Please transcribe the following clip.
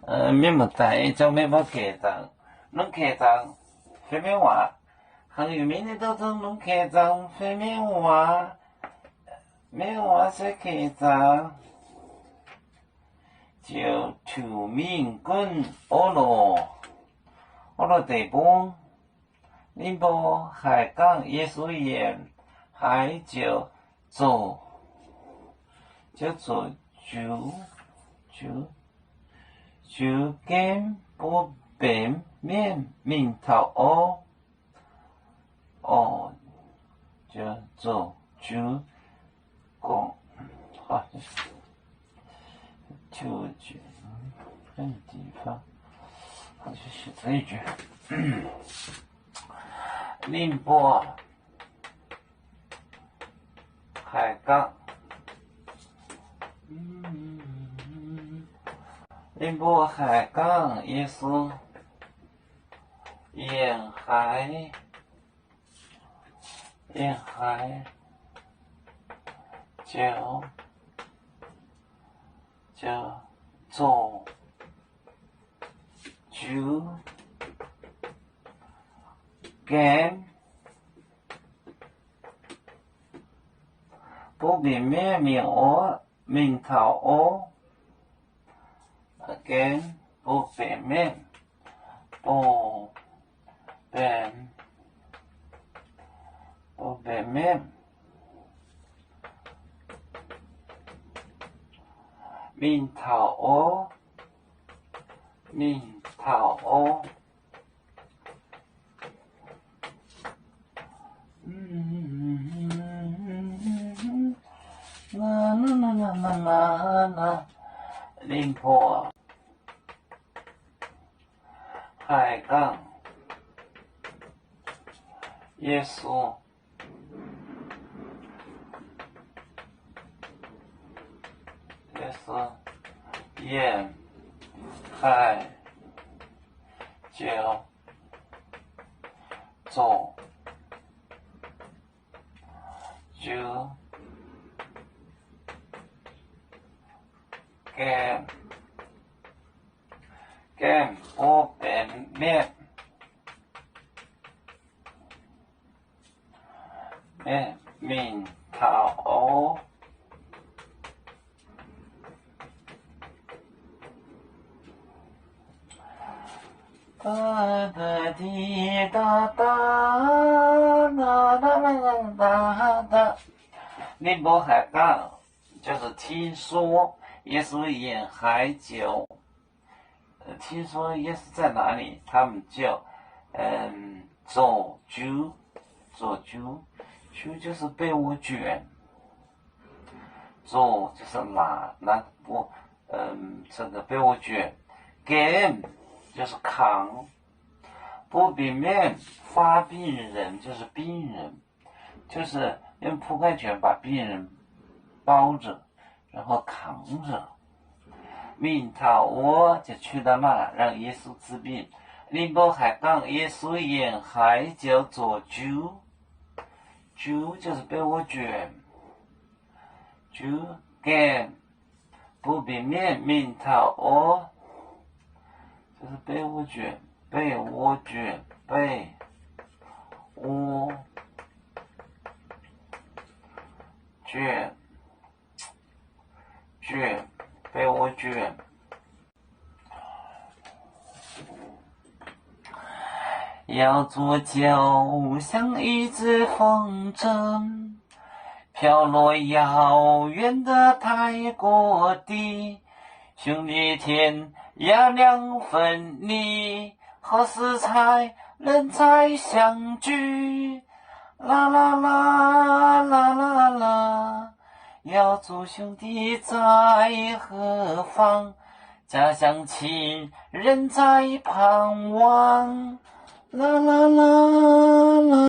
Mienh muoz-doic, ei jauv mienh mbuo gec zaangc, nungv gec zaangc fai mienh waac. Hnangv yie mingh ninh douz zong nungv gec zaangc fai mienh waac, mienh waac se gec zaangc, ziouc tuc mingh gunv Orlo, Orlo deic-bung. Ninh mbuo haih gangh Yesu yienc haaix ziouc zoqc, ziouc zoqc juv, juv, juv gemv bun benx mienh mingh taux orv. Orv, ziouc zoqc juv gorngv, ninh mbuo haih gangh, ninh mbuo haih gangh Yesu yienc haaix, yienc haaix ziouc, ziouc zoqc juv gemv bun benx mienh mingh orv, mingh taux orv. Gemv bun benx mienh, bun benx, bun benx mienh mingh taux orv, mingh taux orv. Ninh mbuo haih gangh Yesu, Yesu yienc haaix ziouc zoqc juv gemh, gemh bun benx mienh, mienh mingh taux orv. Ninh mbuo haih gangh, 就是听说 Yesu yienc haaix ziouc, 听说 Yesu 在哪里，他们就，嗯，走，juv, 走，juv, juv 就是被窝卷，走就是拿，拿，嗯，这个被窝卷，gemh 就是扛， bun benx mienh, 发病人就是病人，就是用铺盖卷把病人包着，然后扛着。 Mingh taux orv, 就去到那，让耶稣治病。 Ninh mbuo haih gangh Yesu yienc haaix ziouc zoqc juv, juv 就是被窝卷, juv gemh bun benx mienh mingh taux orv, 就是被窝卷，被窝卷，被窝卷。 被窝卷，被窝卷。 啦啦啦，啦啦啦，耀祖兄弟在何方？家乡亲人在盼望。啦啦啦，啦